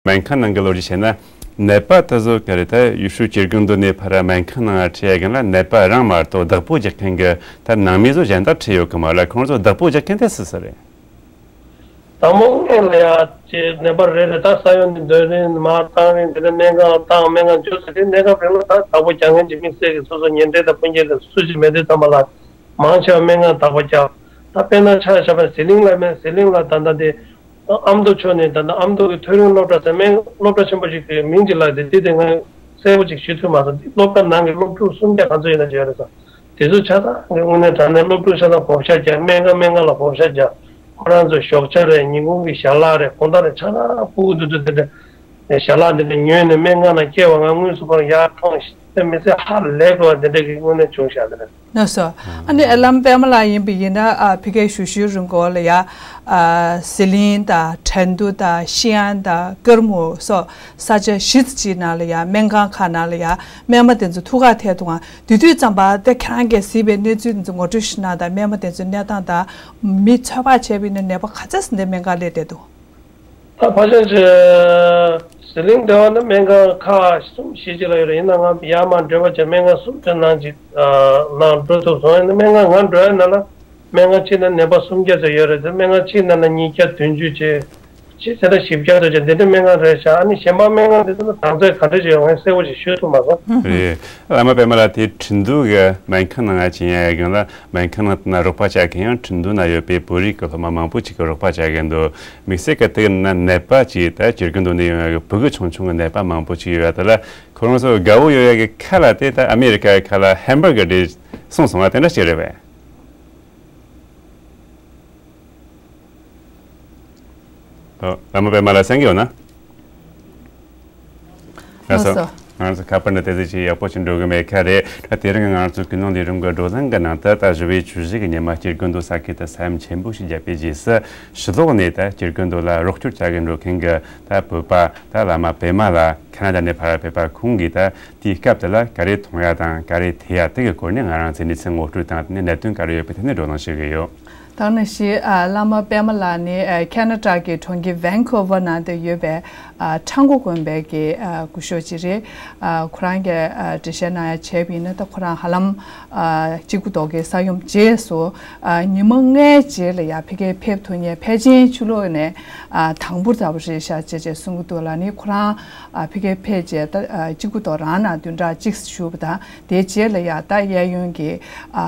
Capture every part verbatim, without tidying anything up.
སྨན་ཁང་ནང་གི་ལོ་རྒྱུས་བཤད་ན། ནད་པ་དེ་ཚོ་ག་རེ་ད་ཡུལ་ཤུལ་གྱི་དགོན་དུ་ནས་ཕར་སྨན་ཁང་ནང་ཁྲིད་ཡ་གི་ལ། ནད་པ་རང་མ་གཏོགས་བདག་པོ་རྒྱག་མཁན་གྱི་ད་ནང་མི་ཚོ་གཞན་དག་ཁྲིད་ཡོད་གི་མ་རེད། ཁོང་ཚོ་བདག་པོ་རྒྱག་མཁན་དེ་སུ་སུ་རེད། དང་པོ་སྔོན་ལ་ཡ་ཅེ་ནད་པ་རེ་རེ་ད་ས་ཡོམ་ནས་སྡོད་རིང་མར་བཏང་རིང་དེ་ནས་སྨན་ཁང་བཏང་སྨན་ཁང་འཇུག་ཟེར་དེ་གནས་སྐབས་རིང་ལ་ད་བདག་པོ་རྒྱག་མཁན་གྱི་དམིགས་བསལ་གྱི་སོ་སོ་ཉེ་འབྲེལ་དང་སྤུན་མཆེད་དེ་སུ་ཞིག་མེད་དུས་ཙམ་པ་ལ་མང་ཆེ་བ་སྨན་ཁང་བདག་པོ་རྒྱག་ད་དཔེར་ན་ཆ་བཞག་པ་ཟི་ལིང་ལ་སྨན་ཟི་ལིང་ལ་ད་ལྟ་དེ་ཨ་མདོ་ཕྱོགས་ནས་ད་ལྟ་ཨ་མདོ་གི་མཐོ་རིམ་སློབ་གྲྭ་ཟེར་སྨན་སློབ་གྲྭ་ཆེན་པོ་ཞིག་གི་མིང་ཅིག་ལ་དེ་དེ་དེ་ང་གསལ་པོ་ཅིག་ཞུ་ཐུབ་མ་སོང་། འདི་སློབ་གྲྭ་ནང་གི་སློབ་ཕྲུག་སུམ་བརྒྱ་ག་ཚོད་ཡིན་ན་བརྗོད་རེད་ས། དེ་ཚོ་ཆ་ཚང་གི་དངོས་གནས་དྲང་གནས་སློབ་ཕྲུག་ཆ་ཚང་བགོ་བཤའ་རྒྱག་སྨན་ཁང་སྨན་ཁང་ལ་བགོ་བཤའ་རྒྱག་ཁོ་རང་ཚོའི་ཞོགས་ཇ་རེད། ཉིན་གུང་གི་ཞལ་ལག་རེད། དགོང་དག་རེད། ཆ་ཚང་ཕྲུ་གུ་དེ་ཚོ་དེ་འདྲ་ཞལ་ལག་འདི་འདྲ་ཉོས་ནས་སྨན་ཁང་ནང་སྐྱེལ་བ། ང་དངོས་སུ་ཁོ་རང་ཡར་མཐོང་ཞིག་དེ་མི་ཚེ་ཧ་ལས་དགོས་པ་འདི་འདྲ་གི་དངོས་གནས་བྱུང་བཞག་དེ་རེད། ལགས་སོ། ཨ་ནི་བླ་མ་པད་མ་ལགས་ཡིན་པ་ཡིན་ན་ཨ་ཕ་གིའི་ཞུ་ཞུའི་རིང་གོ་ལ་ཡ། ཨ་ཟི་ལིང་དང་ཁྲེང་ཏུའུ་དང་ཤི་ཨན་དང་ཀིར་མུའུ་སོགས་ས་ཆ་བཞི་ཙམ་ཅིག་ནང་ལ་ཡ་སྨན་ཁང་ཁག་ནང་ལ་ཡ་སྨན་མ་དེ་ཚོ་ཐུག་ག་ཐད་དུ་ང་དེ་དུས་ཙམ་པ་དེ་ཁྱེད་རང་གིས་གཟིགས་པའི་གནས་ཚུལ་དེ་ཚོ་ངོ་སྤྲོད་ཞུ་ན་དང་སྨན་མ་དེ་ཚོའི་གནས་སྟངས་དང་མི་ཚོད་དཔག་བྱས་པ་ཡིན་ན་ནད་པ་ག་ཚད་ཙམ་དེ་སྨན་ཁང་སླེབས་བསྡད་འདུག་ད་ཕལ་ཆེར་ཅིག་ཟི་ལིང་སྡེ་བ་ནི་སྨན་ཁང་ཁག་གསུམ་བཞི་ཅིག་ལ་ཡོད་རེད། ཡིན་ནའང་ཡར་མར་འགྲོ་བ་བྱས་སྨན་ཁང་གསུམ་ཙམ་ནང་ཅིག་ནང་འགྲོ་ཐུབ་སོང་། ཡིན་ན་སྨན་ཁང་ང་འགྲོ་ཡ་ནང་ལ་སྨན་ཁང་གཅིག་ནང་ནད་པ་སུམ་བརྒྱ་ཙམ་ཡོད་རེད་དེ། སྨན་ཁང་གཅིག་ནང་ལ་ཉིས་བརྒྱ་བདུན་ཅུ་ཅིག་ཅིག་དེ་འདྲ་བཞི་བརྒྱ་ཙམ་ཅིག་འདི་འདྲ་སྨན་ཁང་རེད་ཤག་ཨ་ནི་གཞན་པ་སྨན་ཁང་འདི་ཚོ་ལ་གྲངས་ཚད་ག་འདྲ་ཅིག་ཡོད་ངས་གསལ་པོ་ཅིག་ཞུ་ཐུབ་མ་སོང་། རེད། བླ་མ་པད་མ་ལགས་དེ་ཁྲིན་ཏུའུ་གི་སྨན་ཁང་ནང་ང་ཕྱིན་ཡ་ཡ་གང་ལ། སྨན་ཁང་ནང་ན་རོགས་པ་བྱ་མཁན་ཡང་ཁྲིན་ཏུའུ་ན་ཡོད་པའི་བོད་རིགས་ཀྱི་སློབ་མ་མང་པོ་ཅིག་གིས་རོགས་པ་བྱ་གི་འདུག་དམིགས་བསལ་གྱི་དེ་ན་ནད་པ་ཅིག་ད་ཇེ་རྒུད་དུ་གནས་ཡོང་ཡ་གི་ཕྲུ་གུ་ཆུང་ཆུང་གི་ནད་པ་མང་པོ་ཅིག་ཡོད་ཡ། དེ་ལ་ཁོ་རང་ཚོ་དགའ་བོ་ཡོད་ཡ་གི་ཁ་ལ་དེ་ད་ཨ་མེ་རི་ཀ་གི་ཁ་ལ་ཧེམ་བར་གི་རེད་གསུངས་སོང་བ་དེ་འདྲ་ཞིག་རེད་པས། ཨོ། བླ་མ་པད་མ་ལགས་གསན་གྱི་ཡོད་ན། ལགས་སོ། ལགས་སོ། ང་ཚོ་ཁ་པར་འདི་ཏོག་ཙམ་ཅིག་ཡག་པོ་ཅིག་འགྲོ་གི་མེད་ཁ་རེད། ད་དེ་རིང་ང་ཚོ་ཀུན་སློང་ལས་རིམ་གྱི་བགྲོ་གླེང་གི་ནང་དུ་ད་ཞི་བའི་བཅུ་བཞི་གི་ཉི་མ་སྐྱེ་རྒུ་མདོ་ས་ཁུལ་དུ་ས་ཡོམ་ཆེན་པོ་ཞིག་བརྒྱབ་པའི་རྗེས་སུ། ཕྱི་ལོགས་ནས་ད་སྐྱེ་རྒུ་མདོ་ལ་རོགས་སྐྱོར་བྱ་གི་འགྲོ་མཁན་གྱི་ད་བོད་པ་ད་བླ་མ་པད་མ་ལགས་ཁ་ན་ཌ་ནས་ཕར་ཕེབས་པ། ཁོང་གིས་ད་དེའི་སྐབས་དེ་ལ་ག་རེ་མཐོང་ཡ་དང་ག་རེ་ཐོས་ཡ་དེ་གི་སྐོར་ནས་ང་རང་ཚོས་གནས་ཚུལ་ངོ་སྤྲོད་དང་། དེ་ནས་གནད་དོན་ག་རེ་ཡོད་པའི་ཐད་ནས་བགྲོ་གླེང་བྱེད་ཀྱི་ཡོད། ད་ནི་ཞིག་ཨ་བླ་མ་པད་མ་ལགས་ནི་ཨ་ཁ་ན་ཌ་གི་གྲོང་ཁྱེར་ཝན་ཁོ་ཝར་ནང་དུ་ཡོད་པའི་ཨ་ཁྲ་འགུ་དགོན་པའི་གི་ཨ་སྐུ་ཞབས་ཅིག་རེད། ཨ་ཁོ་རང་གིས་ཨ་འགྲེལ་བཤད་གནང་ཡ་བྱས་པ་ཡིན་ན། ད་ཁོ་རང་ཧ་ལམ་ཨ་སྐྱེ་རྒུ་མདོ་གི་ས་ཡོམ་རྗེས་སུ་ཨ་ཉི་མ་ལྔའི་རྗེས་ལ་ཡ་ཕ་གིར་ཕེབས་ཐུབ་མཁན་ཕལ་ཆེར་ཕྱི་ལོགས་ནས་ཨ་དང་པོ་ལྟ་བུ་རེད་ཤག་ཅེས་ཅེས་གསུང་གི་འདུག་ལ། ནི་ཁོ་རང་ཨ་ཕ་གིར་ཕེབས་རྗེས་ད་ཨ་སྐྱེ་རྒུ་མདོ་རང་ནང་བདུན་ཕྲག་གཅིག་བཞུགས་པ་དང་། དེའི་རྗེས་ལ་ཡ་ད་གཡས་གཡོན་གྱི་ཨ་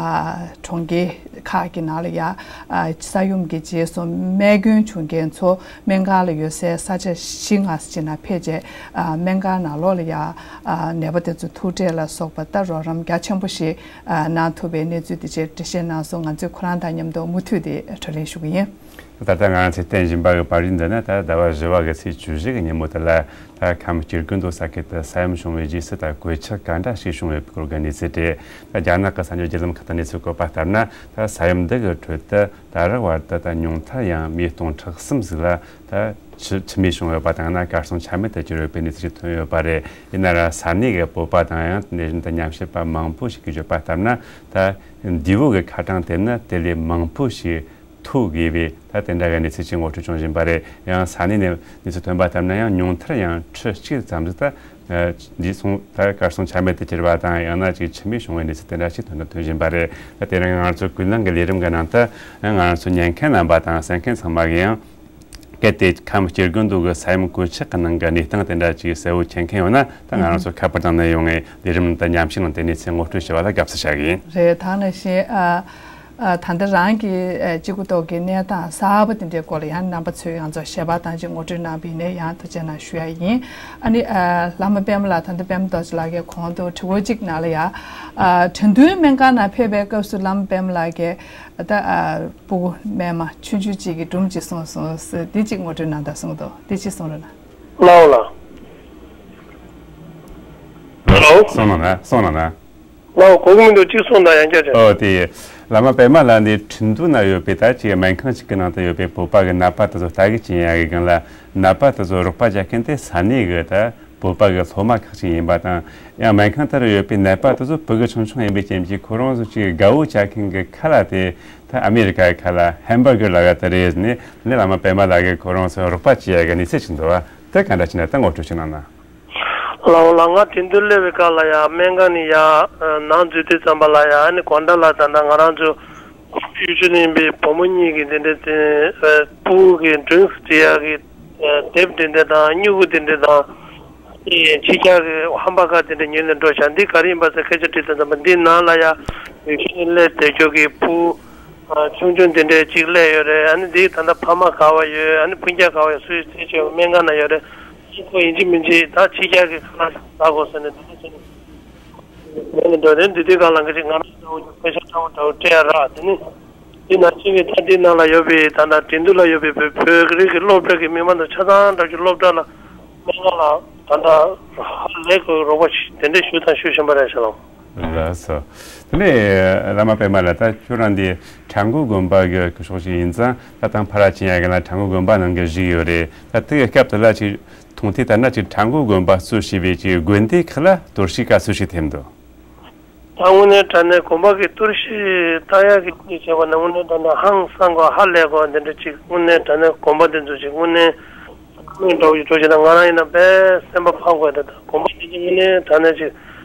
གྲོང་ཁྱེར་ཁག་གི་ནང་ལ་ཡ་ཨ་ས་ཡོམ་གྱི་རྗེས་སུ་རྨས་སྐྱོན་བྱུང་མཁན་ཚོ་སྨན་ཁང་ལ་ཡོད་སའི་ས་ཆ་བཞི་ལྔ་ཅིག་ནང་ཕེབས་རྗེས་ཨ་སྨན་ཁང་ནང་ལོགས་ལ་ཡ་ཨ་ནད་པ་དེ་ཚོ་ཐུག་འཕྲད་ལ་སོགས་པ་ད་རོགས་རམ་རྒྱ་ཆེན་པོ་ཞིག་ཨ་གནང་ཐུབ་པའི་གནས་ཚུལ་དེ་ཅིག་འགྲེལ་བཤད་གནང་སོང་། ང་ཚོས་ཁོ་རང་དང་མཉམ་དུ་མུ་མཐུད་དེ་བགྲོ་གླེང་ཞུ་གི་ཡིན། ད་ལྟ་ང་རང་ཚོས་བསྟན་བཞིན་པ་གི་པར་རིས་འདི་ནི་ད་ཟླ་བ་བཞི་པ་གི་ཚེས་བཅུ་བཞི་གི་ཉིན་མོ་དེ་ལ། ད་ཁམས་སྐྱེ་རྒུ་མདོ་ས་ཁུལ་དུ་ས་ཡོམ་བྱུང་བའི་རྗེས་སུ་ད་གོད་ཆག་ག་འདྲ་ཞིག་བྱུང་ཡོད་པའི་སྐོར་གྱི་གནས་ཚུལ་རེད། ད་རྒྱ་ནག་གི་གསར་འགྱུར་བརྒྱུད་ལམ་ཁག་ཏུ་གནས་ཚུལ་བཀོད་པ་ལྟར་ན། ད་ས་ཡོམ་འདི་གི་ཁྲོད་དུ་ད་རེས་བར་དུ་ད་ཉུང་མཐར་ཡང་མི་སྟོང་ཕྲག་གསུམ་ཟིག་ལ་ད་འཆི་འཆི་རྨས་བྱུང་ཡོད་པ་དང་། ཡང་ན་གར་སོང་ཆ་མེད་དུ་གྱུར་ཡོད་པའི་གནས་ཚུལ་ཞིག་ཐོན་ཡོད་པ་རེད། ཡིན་ན་ར་ས་གནས་ཀྱི་བོད་པ་དང་། ཡང་དེ་ནས་ད་ཉམས་ཞིབ་པ་མང་པོ་ཞིག་གིས་བརྗོད་པ་ལྟར་ན། ད་འདས་པོ་གི་ཁ་གྲངས་དེ་ནི་དེ་ལས་མང་པོ་ཞིག་མཐོ་དགོས་པའི་ད་དེ་འདྲ་གི་གནས་ཚུལ་ཅིག་ངོ་སྤྲོད་བྱུང་བཞིན་པ་རེད། ཡང་ས་གནས་ནས་གནས་ཚུལ་ཐོན་པ་ལྟར་ན། ཡང་ཉུང་མཐར་ཡང་ཁྲི་གཅིག་ཙམ་ཟིག་ད་འདས་སོང་། ད་གར་སོང་ཆ་མེད་དུ་གྱུར་བ་དང་། ཡང་ན་ཅིག་འཆི་རྨས་བྱུང་བའི་གནས་ཚུལ་དེ་འདྲ་ཞིག་ཐོན་དང་ཐོན་བཞིན་པ་རེད། ད་དེ་རིང་ང་ཚོ་ཀུན་གླེང་གི་ལས་རིམ་གི་ནང་དུ་ང་ཚོ་ཉན་མཁན་རྣམ་པ་དང་གསན་མཁན་ཚང་མ་གིས་ཡང་གལ་ཏེ་ཁམས་སྐྱེ་རྒུ་མདོ་གི་ས་ཡོམ་གོད་ཆག་གི་ནང་གི་གནས་སྟངས་དེ་འདྲ་ཅིག་གསལ་བོ་མཁྱེན་མཁན་ཡོད་ན། ད་ང་རང་ཚོ་ཁ་པར་ནང་ནས་ཡོང་ངས་ལས་རིམ་དང་མཉམ་ཞུགས་གནང་སྟེ་གནས་ཚུལ་ངོ་སྤྲོད་ཞུ་བ་ལ་དགའ་བསུ་བྱ་གི་ཡིན། རེད། ད་ནང་བཞིན་ཨ་ཨ་ད་ལྟ་རང་གི་ཨ་སྐྱེ་རྒུ་མདོ་གི་གནས་སྟངས་གསར་པ་དེ་འདྲའི་སྐོར་ལ་ཡང་རྣམ་པ་ཚོས་ང་ཚོར་ཞལ་པར་དང་ཅིག་ངོ་སྤྲོད་གནང་བ་ཡིན་ན་ཡང་ཐུགས་རྗེ་གནང་ཞུ་ཡ་ཡིན། ཨ་ནི་ཨ་བླ་མ་པད་མ་ལགས། ད་ལྟ་པད་མ་རྡོ་རྗེ་ལགས་ཀྱིས་གོང་དུ་དྲི་བ་གཅིག་ནང་ལ་ཡ་ཨ་ཁྲེང་ཏུའུ་སྨན་ཁང་ནང་ཕེབས་པའི་སྐབས་སུ་བླ་མ་པད་མ་ལགས་ཀྱིས་ད་ཨ་སྤུ་གུ་རྨས་མ་ཆུང་ཆུང་གཅིག་གི་སྒྲུང་གཅིག་གསུངས་སོང་ཟེར། འདི་གཅིག་ངོ་སྤྲོད་གནང་དང་གསུངས་འདུག་འདི་གཅིག་གསུང་རོགས་གནང་། ལའོ་ལ། ཧེ་ལོ། གསུང་རོགས་གནང་། གསུང་རོགས་གནང་། ལའོ། གོ་གི་མི་འདུག་གཅིག་གསུང་དང་། ཡང་བསྐྱར་བྱས། ཨོ་དེ་ཡིན། བླ་མ་པད་མ་ལགས་འདི་ཁྲིན་ཏུའུ་ན་ཡོད་པའི་ད་ཅིག་སྨན་ཁང་ཅིག་གི་ནང་དུ་ཡོད་པའི་བོད་པ་གི་ནད་པ་དེ་ཚོ་ལྟ་གི་བྱིན་ཡ་གི་སྒང་ལ། ནད་པ་དེ་ཚོ་རོགས་པ་རྒྱག་མཁན་དེ་ས་གནས་གི་ད་བོད་པ་གི་སློབ་མ་ཁག་ཅིག་ཡིན་པ་དང་། ཡང་སྨན་ཁང་དེར་ཡོད་པའི་ནད་པ་དེ་ཚོ་ཕྲུ་གུ་ཆུང་ཆུང་ཡིན་པའི་རྐྱེན་གྱིས། ཁོ་རང་ཚོ་ཅིག་དགའ་བོ་བྱ་མཁན་གྱི་ཁ་ལག་དེ་ད་ཨ་མེ་རི་ཀ་གི་ཁ་ལག་ཧེམ་བར་གར་ལབ་ཡ་དེ་རེད་ཟེར་ནས། ནི་བླ་མ་པད་མ་ལགས་ཀྱིས་ཁོ་རང་ཚོ་རོགས་པ་བྱེད་ཡ་གི་གནས་ཚུལ་ཅིག་འདུག་བ། ད་གང་འདྲ་བྱས་ན་ད་ངོ་སྤྲོད་ཅིག་གནང་ན། ལགས་འོང་ལགས། ང་དེ་འདུལ་སླེབས་པའི་སྐབས་ལ་ཡ་སྨན་ཁང་ནས་ཡ་ནང་འཛུལ་དུས་ཙམ་པ་ལ་ཡ་ཨ་ནི་དགོང་དག་ལ་ད་ལྟ་ང་རང་ཚོ་ཡུལ་ཤུལ་ནས་ཡིན་པའི་བུ་མོ་གཉིས་ཀྱིས་དེ་འདྲའི་དེ་ཨ་སྤུ་གུ་གི་ཌི་རིང་སི་བྲི་ཡག་གི་ཨ་དེབ་དེ་འདྲ་དང་སྨྱུ་གུ་དེ་འདྲ་དང་ཨ་ནི་ཕྱི་རྒྱལ་གྱི་ཧམ་པ་ཁ་དེ་འདྲ་ཉོས་ནས་འགྲོ་བཞག་འདི་ག་རེ་ཡིན་པ་ཟེར་སྐད་ཆ་དྲིས་དུས་ཙམ་པ་འདི་ནང་ལ་ཡ་ཡུལ་ཤུལ་ནས་སླེབས་བསྡད་རྒྱུ་གི་སྤུ་གུ་ཨ་ཆུང་ཆུང་དེ་འདྲའི་གཅིག་སླེབས་ཡོད་རེད། ཨ་ནི་འདི་ད་ལྟ་ཕ་མ་ག་བ་ཡོད། ཨ་ནི་སྤུན་ཀྱག་ག་བ་ཡོད། སུ་ཡིས་ཚེ་ཆེ་བ་སྨན་ཁང་ན་ཡོད་རེད། ཁོ་ཡིན་གཅིག་མིན་གཅིག་ད་ཕྱི་རྒྱལ་གྱི་ཁ་ལག་ཟ་དགོས་ཟེར་ནས་འདི་འདྲ་བྱས་ནས་ལས་ནས་འགྲོ་རེད། འདི་དུས་གང་ལ་འགའ་ཞིག་ང་རང་འདྲ་བོ་ཅིག་དཔེ་ཆ་འདྲ་བོ་འདྲ་བོ་སྤྲད་ཡ་རག་དེ་ནི་འདི་ནང་བཞིན་གྱི་ད་འདི་ནང་ལ་ཡོད་པའི་ད་ལྟ་འགྲན་བསྡུར་ལ་ཡོད་པའི་བོད་བོད་རིགས་ཀྱི་སློབ་གྲྭ་གི་མི་མང་དང་ཆ་ཚང་འདྲ་བོ་ཅིག་སློབ་གྲྭ་ལ་སྨན་ཁང་ལ་ད་ལྟ་ཧ་ལས་དགོས་རོགས་པ་ཞིག་དེ་འདྲས་ཞུ་དང་ཞུ་བཞིན་པ་རེད་ཤག་ལགས། ལགས་སོ། དེ་ནས་བླ་མ་པད་མ་ལགས། ད་ཁྱོད་རང་འདི་བྲག་འགོ་དགོན་པ་གི་སྐུ་ཞབས་ཤིག་ཡིན་ཙང་། ད་དང་ཕ་ར་ཅན་ཡ་གི་ལ་བྲག་འགོ་དགོན་པ་ནང་གི་བཞུགས་ཡོད་རེད། ད་དེའི་སྐབས་དེ་ལ་ཅིག་མཐོང་ཐོས་ལྟར་ན། ཅིག་བྲག་འགོ་དགོན་པ་གཙོས་བྱས་པའི་ཅིག་དགོན་སྡེ་ཁག་ལ་གཏོར་བཤིག་ག་ཚོད་ཞིག་ཐེབས་འདུག་ད་དངོས་གནས་དྲང་གནས་དགོན་པ་གི་གཏོར་བཤིག་བཏང་ཡག་གི་ཐད་བྱས་པ་ན་དངོས་གནས་དྲང་གནས་ཧང་སང་དགོས་ཧ་ལས་དགོས་འདི་འདྲ་ཅིག་དངོས་གནས་དྲང་གནས་དགོན་པ་འདི་ཚོ་ཅིག་དངོས་གནས་མེད་འདྲ་བོ་ཞིག་འགྲོ་བཞིན་ན་ང་རང་ཡིན་ན་དཔེ་སེམས་པ་ཕམ་དགོས། ད་ལྟ་དགོན་པ་འདི་ཚོ་དངོས་གནས་དྲང་གནས་ཅིག་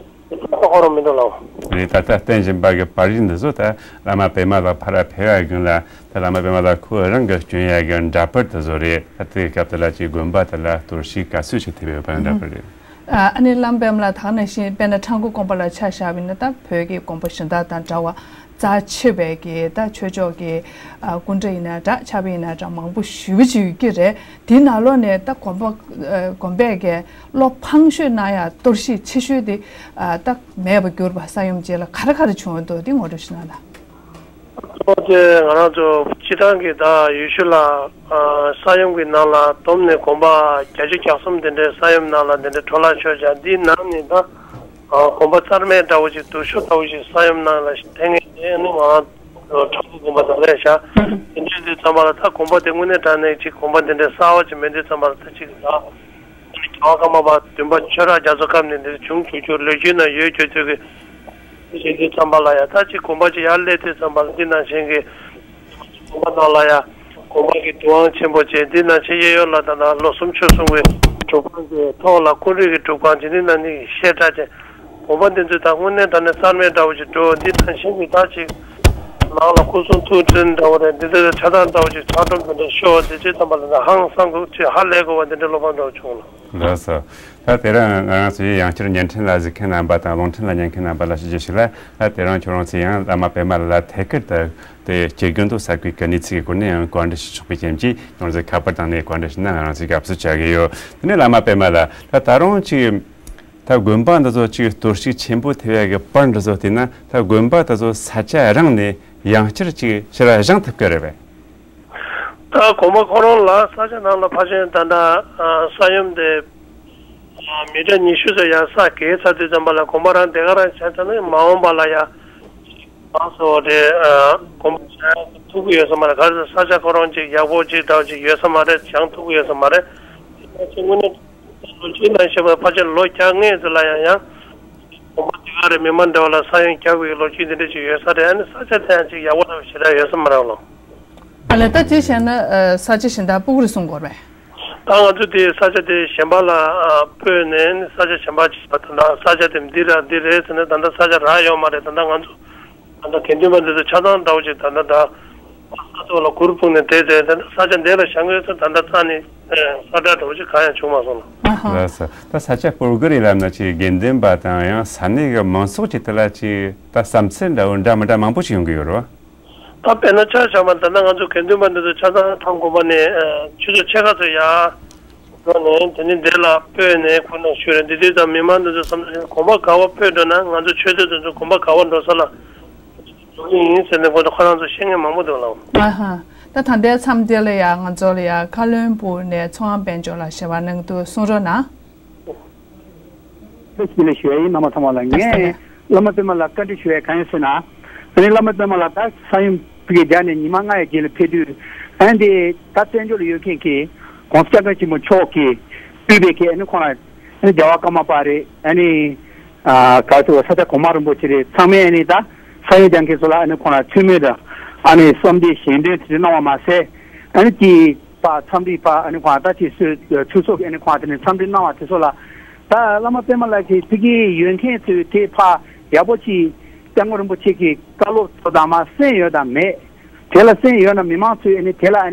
ཁོ་རང་མི་འདུག་ལགས། རེད། ད་ལྟ་བསྟན་བཞིན་པ་གི་པར་རིས་འདི་ཚོ་ད་བླ་མ་པད་མ་ལགས་ཕར་ཕེབས་ཡ་གི་ལ། ད་བླ་མ་པད་མ་ལགས་ཁོ་རང་གི་སྐྱོན་ཡ་གི་འདྲ་པར་དེ་ཚོ་རེད། ད་དེའི་སྐབས་དེ་ལ་ཅིག་དགོན་པ་དེ་ལ་གཏོར་བཤིག་ག་ཚོད་ཅིག་ཐེབས་ཡོད་པ་འདྲ་པར་རེད། ཨ་ནི་བླ་མ་པད་མ་ལགས་ད་ག་ནང་བཞིན་དཔེར་ན་བྲག་འགོ་དགོན་པ་ལ་ཆ་བཞག་པ་ཡིན་ན། ད་བོད་ཀྱི་དགོན་པ་གཞན་དག་དང་འདྲ་བ་རྩ་ཆེ་བའི་གི་ད་ཆོས་ཕྱོགས་ཀྱི་ཨ་སྐུ་འདྲ་ཡིན་ན་འདྲ། ཕྱག་དཔེ་ཡིན་ན་འདྲ། མང་པོ་ཞེ་པོ་ཅིག་ཡོད་ཀྱི་རེད། དེའི་ནང་ལོགས་ནས་ད་དགོན་པ་ཨ་དགོན་པས་ཀྱི་བློ་ཕངས་ཤོས་གནང་ཡ་གཏོར་བཤིག་ཆེ་ཤོས་དེ་ཨ་ད་མེད་པར་གྱུར་པ་ས་ཡོམ་རྗེས་ལ་ག་རེ་ག་རེ་བྱུང་ཡོད་འདུག་དེ་ངོ་སྤྲོད་ཞུ་ན་ལ། གཙོ་བོ་དེ་ང་རང་ཚོ་སྤྱི་བཏང་གི་ད་ཡུལ་ཤུལ་ལ་ཨ་ས་ཡོམ་གྱི་ནང་ལ་བསྡོམས་ནས་དགོན་པ་བརྒྱད་ཅུ་གྱ་གསུམ་དེ་འདྲའི་ས་ཡོམ་ནང་ལ་དེ་འདྲའི་འཕྲོ་བརླག་ཤོར་བཞག་འདིའི་ནང་ནས་ད་ཨ་དགོན་པ་རྩ་མེད་འདྲ་བོ་ཞིག་སྡུག་ཤོས་འདྲ་བོ་ཞིག་ས་ཡོམ་ནང་ལ་ཐེབས་མཁན་དེ་ནི་ང་རང་ཚོ་བྲག་འགོ་དགོན་པ་དེ་རེད་ཤག་དེ་འདྲའི་དུས་ཙམ་པ་ལ་ད་དགོན་པ་དེ་དངོས་གནས་དྲང་གནས་ཅིག་དགོན་པ་དེ་འདྲའི་གསར་བ་ཅིག་མེད་དུས་ཙམ་པ་ལ་ད་ཅིག་ད། རྒྱལ་བ་ཀརྨ་པ་བདུན་པ་ཆོས་གྲགས་རྒྱ་མཚོ་སྐབས་ནས་འདིར་བྱུང་བྱུང་བྱུང་ལོ་རྒྱུས་ནང་ཡོད་ཡོད་ཚོད་ཀྱི་ཞིག་འདི་ཙམ་པ་ལ་ཡ་ད་ཅིག་དགོན་པ་ཅིག་ཡར་སླེབས་དུས་ཙམ་པ་ལ་འདི་ནང་བཞིན་གྱི་དགོན་པ་ནང་ལ་ཡ་དགོན་པ་གི་དུས་དབང་ཆེན་པོ་བཅས་འདི་ནང་བཞིན་གཡས་གཡོན་ལ་ད་ལྟ་ལོ་གསུམ་ཕྱོགས་གསུམ་གྱི་སྒྲུབ་ཁང་གི་ཐོག་ལ་ཀུན་རིག་གི་སྒྲུབ་ཁང་ཅིག་འདི་ནང་ནི་བཤད་གྲྭ་ཅན། དགོན་པ་འདི་ཚོ་ད་དངོས་གནས་དྲང་གནས་རྩ་མེད་འདྲ་བོ་ཞིག་འགྲོ། འདི་ནང་བཞིན་གྱི་ད་ཅིག་ནང་ལ་སྐུ་གསུང་ཐུགས་བྲན་འདྲ་བོ་རེད། འདི་ཚོ་ཆ་ཚང་འདྲ་བོ་ཞིག་ཚ་གྲང་འདི་འདྲ་ཤོར་བ་འདི་ཚོའི་ཙམ་པ་ལ་ན་ཧང་སང་དགོས་ཅིག་ཧ་ལས་དགོས་པ་འདི་འདྲའི་བློ་ཕམ་འདྲ་བོ་བྱུང་ལ། ལགས་སོ། ད་དེ་རིང་ང་རང་ཚོའི་ཡང་བསྐྱར་བརྙན་འཕྲིན་ལ་གཟིགས་མཁན་རྣམ་པ་དང་རླུང་འཕྲིན་ལ་ཉན་མཁན་རྣམ་པ་ལ་ཞུ་རྒྱུ་ཞིག་ལ། ད་དེ་རིང་ཁྱོད་རང་ཚོས་ཡང་བླ་མ་པད་མ་ལགས་ལ་ཐད་ཀར་དུ་དེ་སྐྱེ་རྒྱུན་དུ་ས་ཁུལ་གི་གནས་ཚུལ་གྱི་སྐོར་ནས་ཡང་བཀའ་འདྲི་ཞུ་ཆོག་པའི་རྐྱེན་གྱིས། ཁྱོད་ཚོས་ཁ་པར་བཏང་ནས་བཀའ་འདྲི་ཞུས་ན་ང་རང་ཚོས་དགའ་བསུ་བྱ་གི་ཡོད། དེ་ནས་བླ་མ་པད་མ་ལགས། ད་ད་རུང་ཅིག་ད་དགོན་པ་འདི་ཚོ་ཅིག་གཏོར་བཤིག་ཆེན་པོ་ཐེབས་ཡ་གི་པར་འདི་ཚོ་བལྟས་ན། ད་དགོན་པ་དེ་ཚོ་ས་ཆ་རང་ནས་ཡང་བསྐྱར་ཅིག་ཕྱིར་བཞེངས་ཐུབ་ཀྱི་རེད་པས། ད་དགོན་པ་ཁོ་རང་ལ་ས་ཆ་ནང་ལ་ཕར་ཕྱིན་ད་ལྟ་ས་ཡོམ་དེ་མི་ཊར་ཉི་ཤུ་ཙམ་ཡར་ས་བརྒལ་ཚར་དུས་ཙམ་པ་ལ་དགོན་པ་རང་དེ་ག་རང་བྱས་ཚར་ན་མ་འོངས་པ་ལ་ཡ་གང་ཟེར་བ་རེད། དགོན་པ་བཞེངས་ཐུབ་ཀྱི་ཡོད་ས་མ་རེད། ག་རེ་ཟེར་ས་ཆ་ཁོ་རང་ཅིག་ཡག་པོ་ཅིག་འདྲ་བོ་ཅིག་ཡོད་ས་མ་རེད། བཞེངས་ཐུབ་ཀྱི་ཡོད་ས་མ་རེད། དེ་ནང་བཞིན་དངོས་གནས། ལོ་རྒྱུས་ནང་བཤད་པ་ཕལ་ཆེར་ལོ་བརྒྱ་སྔོན་ཙམ་ལ་ཡང་ཡང་། དགོན་པ་དེ་ག་རེ་མི་མང་འདྲ་བ་ལ་ས་ཡོམ་རྒྱག་དགོས་ཀྱི་ལོ་རྒྱུས་འདི་འདྲ་ཅིག་ཡོད་ས་རེད། ཨ་ནི་ས་ཆ་དེ་ཡང་ཅིག་ཡག་པོ་འདྲ་བ་ཞེ་དྲག་ཡོད་ས་མ་རེད་ལོ། ཨ་ལས་ད་དེ་བྱས་ན་ས་ཆ་གཞན་དག་སྤུ་གུ་རེ་གསུང་དགོས་རེད། ད་ང་ཚོ་དེ་ས་ཆ་དེ་གཞན་པ་ལ་སྤོས་ནས་ས་ཆ་གཞན་པ་ཅིག་ད་ལྟ་ས་ཆ་དེ་འདི་ར་འདི་རེད་ཟེར་ནས་ད་ལྟ་ས་ཆ་རག་ཡོད་མ་རེད། ད་ལྟ་ང་ཚོ། ད་ལྟ་དགེ་འདུན་པ་འདི་ཚོ་ཆ་ཚང་འདྲ་བོ་ཅིག་ད་ལྟ་ད་ས་ཐོག་ལ་གུར་སྤུངས་ནས་བསྡད་བསྡད་ད་ལྟ་ས་ཆ་འདི་ལ་བཞེངས་ཡོད་ཚེ་ད་ལྟ་རྩ་ནས་ས་བཀྲ་འདྲ་བོ་ཅིག་གང་ཡང་བྱུང་མ་སོང་ལ། ལགས་སོ། ད་ས་ཆ་སྤོ་གི་རེད་ལབ་ན་ཅིག་དགེ་འདུན་པ་དང་ཡང་ས་གནས་ཀྱི་མང་ཚོགས་ཀྱི་དེ་ལ་ཅིག་ད་བསམ་ཚུལ་འདྲ་བོ་འདྲ་མི་འདྲ་མང་པོ་ཞིག་ཡོང་གི་ཡོད་རེད་བ། ད་དཔེར་ན་ཆ་བཞག་པ་ད་ལྟ་ང་ཚོ་དགེ་འདུན་པ་འདི་ཚོ་ཆ་ཚང་ཐང་དགོན་པ་ནས་ཆུ་ཚོད་ཕྱེད་ཀ་ཚོད་ཡར། འགྲོ་ནས་དེ་ནི་འདི་ལ་སྤོས་ནས་ཁོ་ན་ཞུ་རེད། འདི་དུས་ཙམ་མི་མང་འདི་ཚོ་བསམ་ཚུལ་དགོན་པ་ག་བ་སྤོས་འགྲོ་ན་ང་ཚོ་ཆོས་དད་འདི་ཚོ་དགོན་པ་ག་བ་འགྲོ་ས་ལ་འགྲོ་གི་ཡིན་ཟེར་ནས་ཁོ་ཚོ་ཁོ་རང་ཚོ་བཤད་མཁན་མང་པོ་འདུག་ལགས། ཨ་ཧ། ད་ད་ལྟའི་མཚམས་དེ་ལ་ཡ་ང་ཚོ་ལ་ཡ་ཁ་ལོན་སྦུག་ནས་ཚོང་དཔལ་འབྱོར་ལགས་ཞལ་པར་གནང་འདུག་གསུང་རོགས་གནང་། ཞིག་ལ་ཞུ་ཡ་ཡིན། རྣམ་པ་ཚང་མ་ལ་ངས་བླ་མ་པད་མ་ལགས་བཀའ་འདྲི་ཞུ་ཡ་གང་ཡིན་ཟེར་ན། ཨ་ནི་བླ་མ་པད་མ་ལགས་ད་ས་ཡོམ་ཕ་གིར་རྒྱག་ནས་ཉི་མ་ལྔ་ཡི་རྗེས་ལ་ཕེབས་དུས། ཨ་ནི་དེ་ད་བཙན་བྱོལ་ལ་ཡོད་མཁན་གྱི་༸གོང་ས་༸སྐྱབས་མགོན་ཆེན་པོ་མཆོག་གིས་ཕུལ་བའི་གི་ཨ་ནི་ཁོང་ལ་ཨ་ནི་རྒྱལ་བ་ཀརྨ་པ་རེད། ཨ་ནི་ཨ་ག་ཚོད་ས་སྐྱ་གོང་མ་རིན་པོ་ཆེ་རེད། ཚང་མས་ཨ་ནི་ད་ས་ཡོམ་རྒྱག་མཁན་ཚོ་ལ་ཨ་ནི་ཁོང་ལ་མཚན་སྨད་དང་ཨ་ནི་བསམ་འདུན་ཞལ་འདོན་དེ་འདྲ་གནང་བ་མ་ཟད། ཨ་ནི་དེ། པ་འཚམས་འདྲི་པ་ཨ་ནི་ཁོང་ད་ཅི་སུ་ཚུར་སོགས་ཨ་ནི་ཁོང་དེ་ནས་འཚམས་འདྲི་གནང་བ་དེ་ཚོ་ལ། ད་བླ་མ་པད་མ་ལགས་ཀྱིས་ཕ་གིའི་ཡོད་མཁན་ཚོས་དེ་ཕ་ཡག་པོ་ཅིག་སྐྱབས་མགོན་རིན་པོ་ཆེ་གི་བཀའ་སློབ་ཚོ་དང་མ་གསན་ཡོད་དམ་མེད། དེ་ལ་གསན་ཡོད་ན་མི་མང་ཚོས་ཨ་ནི་དེ་ལ་ཨ་ནི།